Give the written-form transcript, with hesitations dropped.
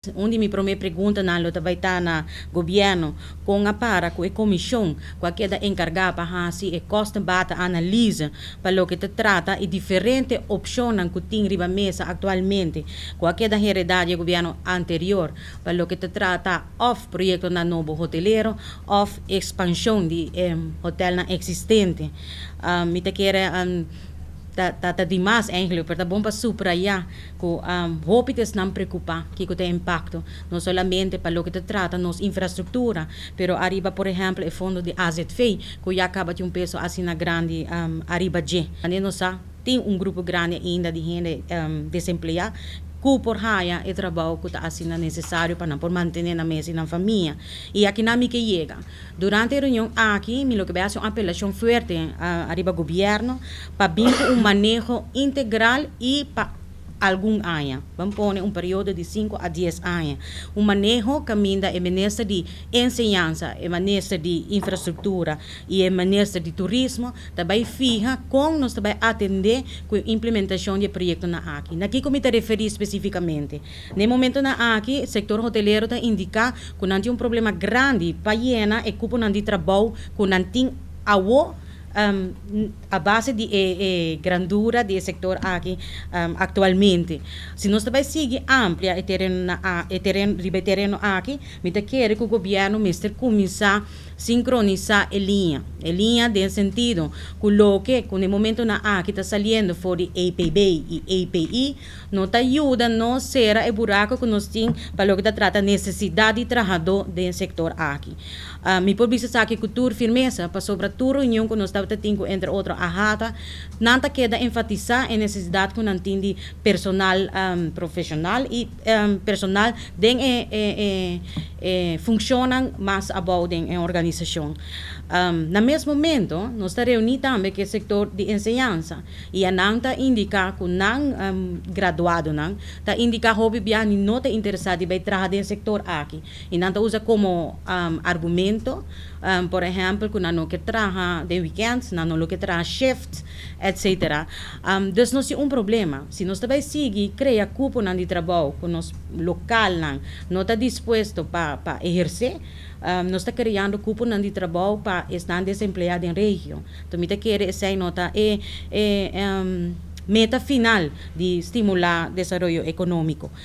Un di mi promé preguntanan lo tabata ta na gobièrnu: kon a para ku e komishon ku a keda enkargá pa hasi e kostenbate analyse pa loke ta trata e diferente opshonnan ku tin riba mesa aktualmente, ku a keda heredá di gobièrnu anterior, pa loke ta trata òf proyektonan nobo hotelero òf ekspanshon di hotelnan eksistente. Mi ta kere ta demas eigenlijk, pero ta bon pa subrayá ku hopi ta preokupá ku tin impakto, no solamente pa loke ta trata nos infrastruktura, pero ariba, por ehèmpel, e fondo di AZV, ku ya kaba tin un peso asina grandi ariba dje. Nos tin un grupo grandi ainda di hende desempleá, ku por haya e trabou ku ta asina nesesario pa por mantené nan mes i nan famia. I aki nan mi ke yega. Durante e reunion aki, mi lo ke hasi un apelashon fuerte ariba gobièrnu pa bin ku un maneho integral i pa algun aña. Ban pone un periodo di 5 a 10 aña. Un maneho kaminda e minister di enseñansa, e minister di infrastruktura i e minister di turismo tambe fiha kon nos tambe atendé ku e implementashon di e proyektonan aki. Na kiko mi ta referí spesífikamente? Na momentonan aki, sektor hotelero ta indiká ku nan tin un problema grandi pa yena e kuponan di trabou ku nan tin awo a base di grandura di sektor aki aktualmente. Si nos tambe sigui amplia e tereno na e tereno riba tereno aki, mi ta kere ku gobièrnu mester kuminsá sinkronisá e liña. E liña den sentido ku loke ku na momentonan aki ta saliendo for di EPB i EPI no ta yuda nos sera e buraku ku nos tin pa loke ta trata nesesidat di trahadó den sektor aki. Mi por bisa esaki ku tur firmesa, pasobra tur reunion ku nos tabatin, entre otro AHATA, nan ta keda enfatisá e nesesidat ku nan tin di personal profeshonal i personal den e funshonnan mas abou den organisashon. Na mes momento, nos ta reuní tambe ku e sektor di enseñansa i nan ta indiká ku nan graduadonan ta indiká hopi biaha no ta interesá di bai traha den sektor aki i nan ta usa komo argumento, por ehèmpel, ku nan no ke traha den weekends, nan no ke traha shift, etc. Dus nos tin un problema. Si nos tambe sigui krea kuponan di trabou ku nos lokalnan no ta dispuesto pa ehersé, nos ta kreando kuponan di trabou pa esnan desempleá den region. Anto, mi ta kere esei no ta e meta final di stimulá desaroyo ekonómiko.